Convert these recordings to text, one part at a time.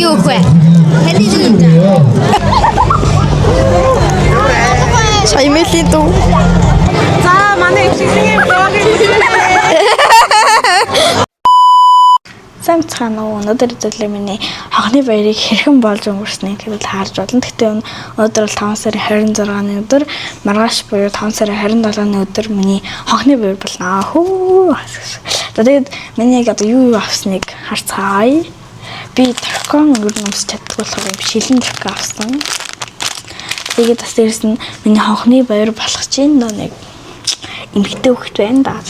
Юу өгөх вэ? Таны юу? Шаймэлийн дүү. За манай өвчнөний блогийг үзээрэй. Сайн бацгаана уу. Өнөөдөр хэдүүлээ миний хонхны баярыг хэрхэн болж өнгөрснийг хэвэл харж болно. Гэхдээ өнөөдөр бол 5 сарын 26-ны өдөр, маргааш буюу 5 сарын 27-ны өдөр миний хонхны баяр болно. Хүү. За тэгээд миний яг одоо юу юу авсныг харцгаая. Би торкон ер нь өмсч чаддгүй болохоор юм шилэн торкон авсан. Тэгээд бас дээрэс нь миний хонхны баяр болох чинь нөө нэг эмэгтэй хөхт байна даа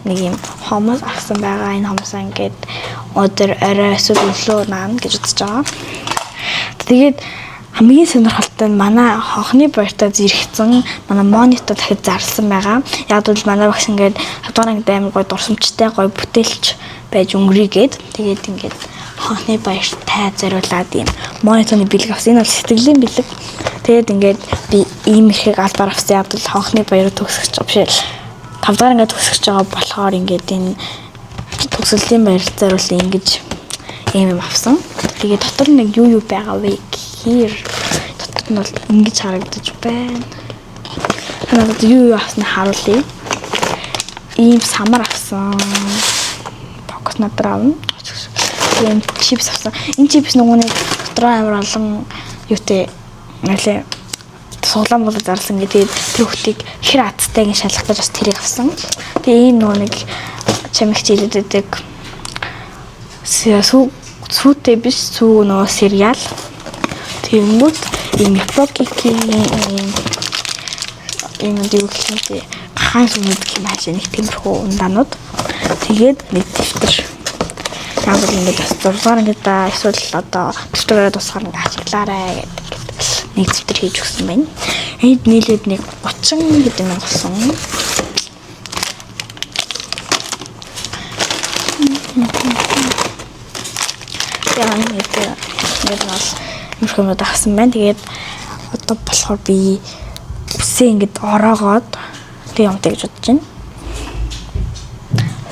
нэг юм хомос авсан байгаа. Энэ хомосоо ингээд өдөр орой эсвэл өглөө наана гэж бодож байгаа. Тэгээд хамгийн сонирхолтой нь манай хонхны баяртаа зэрэгцэн манай монитор дахид зарласан байгаа. Яг бол манай багш ингээд 7 дугаар ангид амар гой дурсамжтай гой бүтээлч байж өнгөрийгээд тэгээд ингээд хонхны баяртай зориулаад ийм мониторны бэлэг авсан. Энэ бол сэтгэлийн бэлэг. Тэгээд ингээд би ийм ихээр албаар авсан. Яг бол хонхны баяраа төгсгөж байгаа биш ээ. 5 дугаар ингээд төгсөж байгаа болохоор ингээд энэ төгсгөлийн баярт зориулсан ингэж ийм юм авсан. Тэгээ дотор нэг юу юу байгаа вэ гэхээр дотор нь бол ингэж харагдаж байна. Та надад юу юу авсныг харуулъя. Ийм самар авсан. Фокус надад авна. Тийм чипс авсан. Энэ чипс нөгөө нэг дотроо амар олон юутэй нэлээ суглаан болоо зарласан гэдэг. Тэгээд тэр хүүхдийг хэр азтай гин шалгах гэж бас тэрийг авсан. Тэгээ ийм нөгөө нэг чамигч илээд байдаг сүү сүүтэй биш сүү нөгөө сериал. Тэгэнгүүт ийм Япокикийн ийм ийм юу гэх юм бэ? Гахаан сүмэд гэх юм хаашаа нэг тиймэрхүү ундаанууд. Тэгээд нэг дэвтэр. Яг бол ингээд бас 6 дугаар ангид да эсвэл одоо дэвтэрээ тусгаар ингээд ашиглаарай гэдэг нэг дэвтэр хийж өгсөн байна. Энд нийлээд нэг 30 хэдэн мянга болсон. Яг ингээд ингээд бол юмшгүй юмуд авсан байна. Тэгээд одоо болохоор би үсээ ингээд ороогоод тэг юмтай гэж бодож байна.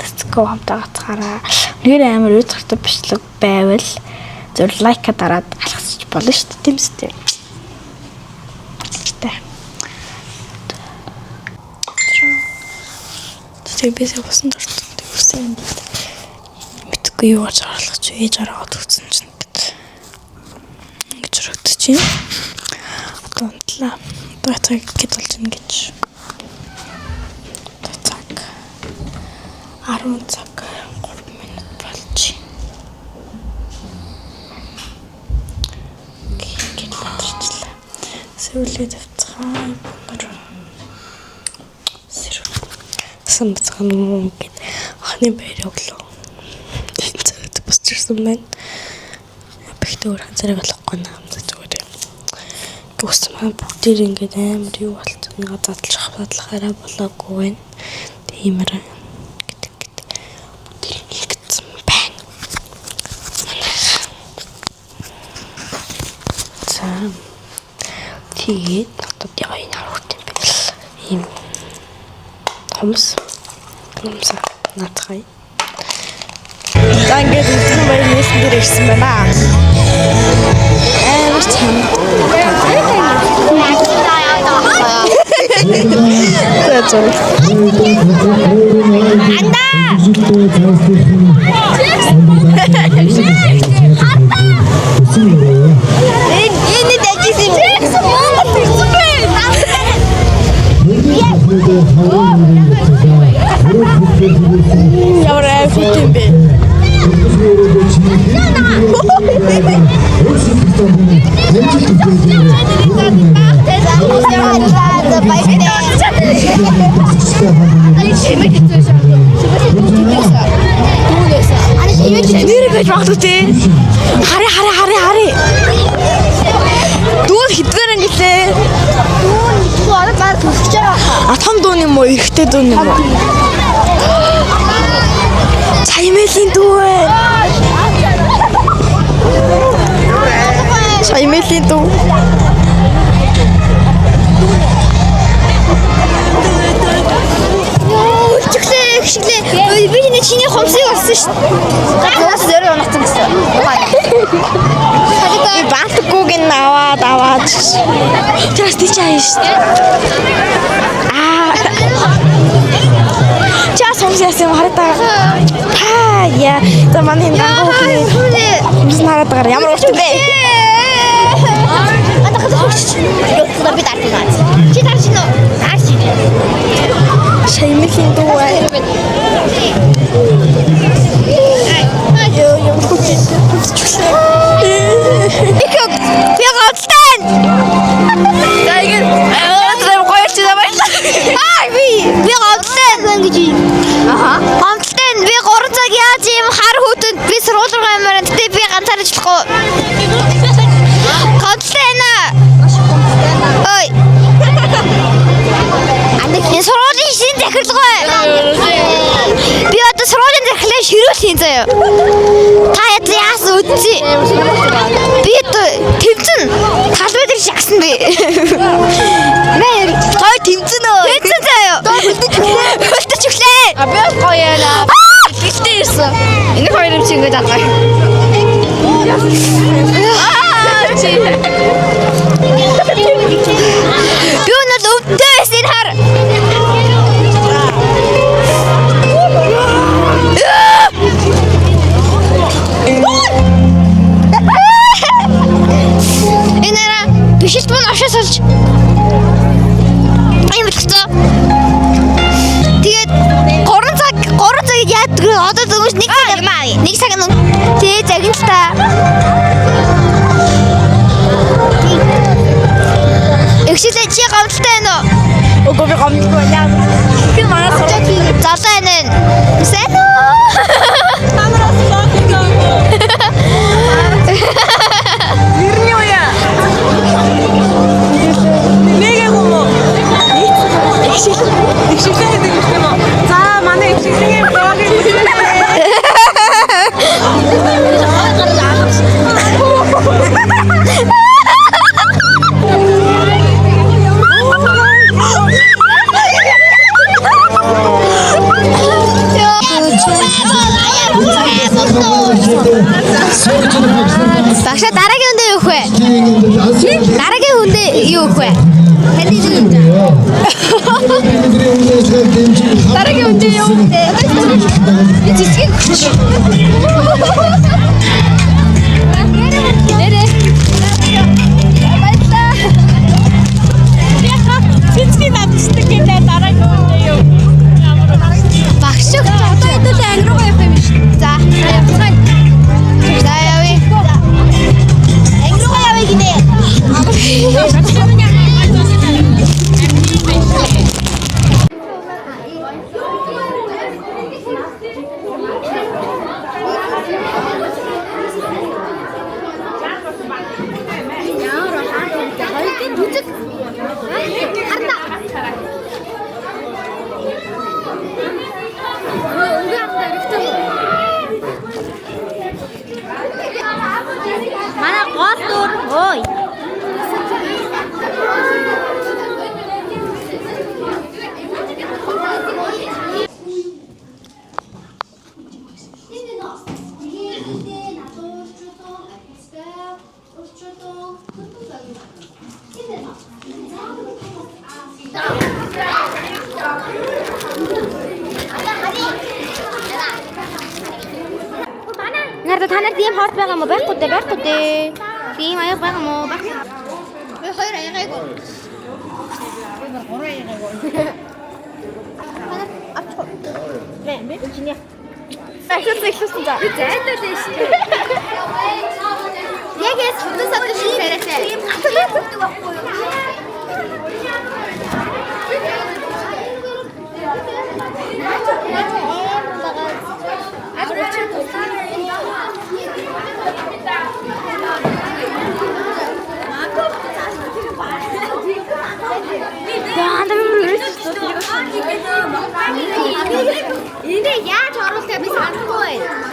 Let's go хамтаа гацгаараа. Үнэхээр амар үе гартай бичлэг байвал зөв лайка дараад алхасч болно шүү дээ. Тийм үстэй. Тэ. Тэгээ би сая усан дуртай. Тэг үсээ ингээд мэдгүй юу гарч орлох чи ээж ороод өгсөн чинь ингээд ингэж өрөгдөж байна. Одоо унтлаа. Одоо цаг хэд болж байна гэж. Одоо цаг 10 цаг 3 минут болж байна. Ингээд бадарчлаа. Сэрүүлээ тавьцгаа. Өнөр. Сэрүүл. Сан бацхан мөн гэд анхны баяр өглөө. Энэ цагт босч ирсэн байна. Бихтэй өөр ханцарыг болохгүй наа зүгээр юм. Үс маань бүгдээр ингээд амар юу болцсон. Нэг задлах задлахаараа болоогүй байна. Тиймэр гэдэг гэдэг бүгдээр нэгдсэн байна. За тэгээд надад яа энэ харах юм бэ? Ийм хомс хомс наацгаая. За ингээд өдрийн баяр нээсэн дээр ирсэн байна. Амар чам. За зөв. Энэ энэ дажис юм. Джексон Монгол ирсэн бэ. Ямар аим фут юм бэ? Нэр гэж магадгүй те. Хари хари хари хари. Дүүн хэдгээр ангилээ. А том дүүн юм уу? Эрэгтэй дүүн юм уу? Чаймэлийн дүү ээ. Чаймэлийн дүү. Үлчглээ, гიშглээ. Би чиний хумсыг олсон шүү дээ. Наас зөрөө унацсан гэсэн. Би бантгүйг нь аваад аваад. Чаас тийч аяа шүү дээ. Аа. Чаас хүмүүс яасан юм хараад байгаа. Та яа. За манай энэ гангуу хүүхний хүмүүс нь хараад байгаа. Ямар урт юм бэ? Ата хад хөгч. Йоо, би дарж байна. Чи дарж гинөө? Дарж. Шаймхийн дүү бай. Йоо, ямар хүүхний төвчлээ. Би гомдолтой. За ингэ аа гоё ч юм баярлаа. Аа би гомдолтой байна гэж. Аха. Гомдолтой нь би 3 цаг яаж юм хар хүүтэнд би сургууль руу ямаар гэтээ би ганцаар ажиллахгүй. Гомдолтой байна. Ой. Энэ сургуулийн шин захирлага. Би одоо сургуулийн захирлаа ширүүл хийн заяа. Та яасан үдцээ. Би одоо тэмцэн талбай дээр шагсан би. Мэр Гой тэмцэн өө. тэмцэн заяа. Хөлдөж өглөө. А би бол гоё яана. Бэлтгэлтэй ирсэн. Энэ хоёр юм чи ингэж алгаа. Аа чи. Би өнөө өвдөө байсан энэ хар. Энэ ара бишэлт мөн ошоо сулж юм болчихсон. Тэгээд 3 цаг 3 цаг яадаг вэ? Одоо дөнгөж 1 цаг юм аа. 1 цаг нь тэгээ загналта. Ихшилээ чи гомдолтой байна уу? Үгүй би гомдгүй байна. Тэгэхээр манай сургууль Залуу байна. Сайн уу? Та нар бас блог хийгээгүй. Нэр нь юу яа? Нэгээгүй юм уу? Ихшиглээ гэдэг юм шиг юм уу? За манай ихшиглийн блогийг үзээрэй. Багшаа дараагийн хүндээ юу өгөх вэ? Дараагийн хүндээ юу өгөх вэ? Таны дараагийн үндэ юу вэ? Би цэцгийг өгч. Нэрэ. Баярлалаа. Цэцгийг авчдаг гэдэг дараагийн үндэ юу? Багш өгч Одоо хэдүүлээ анги руугаа явах юм шүү. За, явцгаая. За явъя. Анги руугаа явъя гинэ. Манай гол дүр ой. Нарда та нарт ийм хорт байгаа юм уу? Байхгүй дээ, байхгүй дээ. Тийм аяг байгаа юм уу? Байхгүй. Би хоёр аягайг. Би бүр гурван аягайг. Та нар авчих уу? Нэ, би чиний. Эхлүүлсэн эхлүүлсэн за. Би зайдалаа шүү. Яг яс хөдөө садаг шиг царайтай. Тийм гацдаг байхгүй юу? Эндээ яаж оруулах би санахгүй байна.